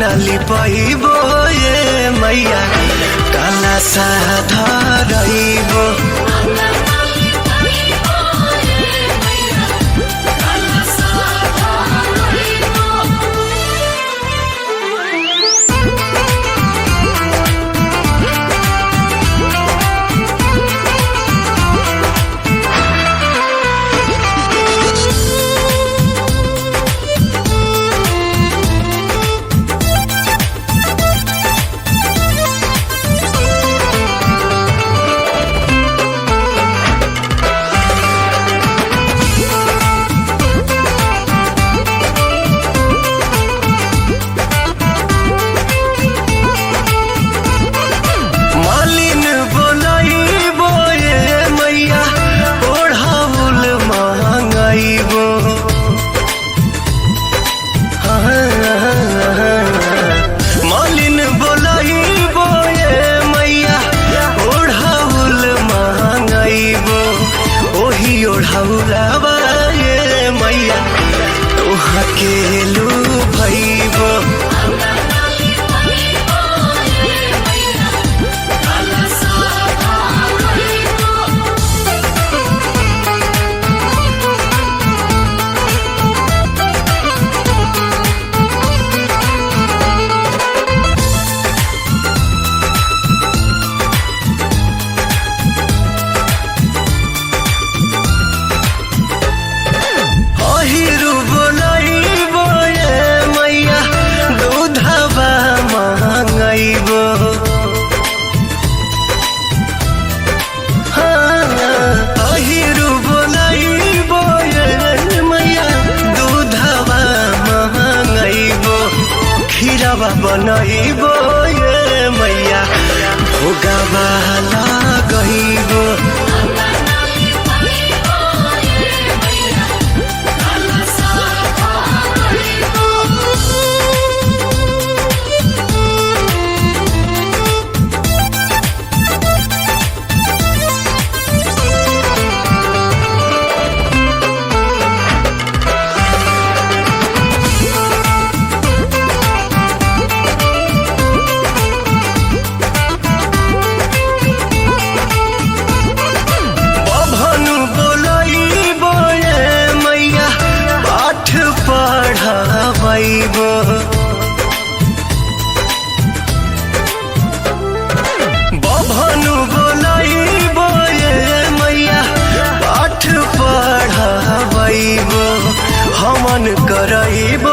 अंगना लिपैबो ये मैया काला साधरैबो। मालिन बोलैबो ये मैया ओढ़ाउल मांगैबो। मालिन बोलैबो ये मैया ओढ़ाउल मांगैबो। ओही ओढ़ाउलवा ये मैया तोहा के लू भैबो। अहिरु बोलैबो ये मैया दूधवा मांगैबो। अहिरु बोलैबो ये मैया दूधवा मांगैबो। खीरवा बनैबो ये मैया भोगवा लगैबो। बभनु बोलैबो ये मैया पाठ पढ़ाबैबो। बभनु बोलैबो ये मैया पाठ पढ़ाबैबो। हमन करैबो।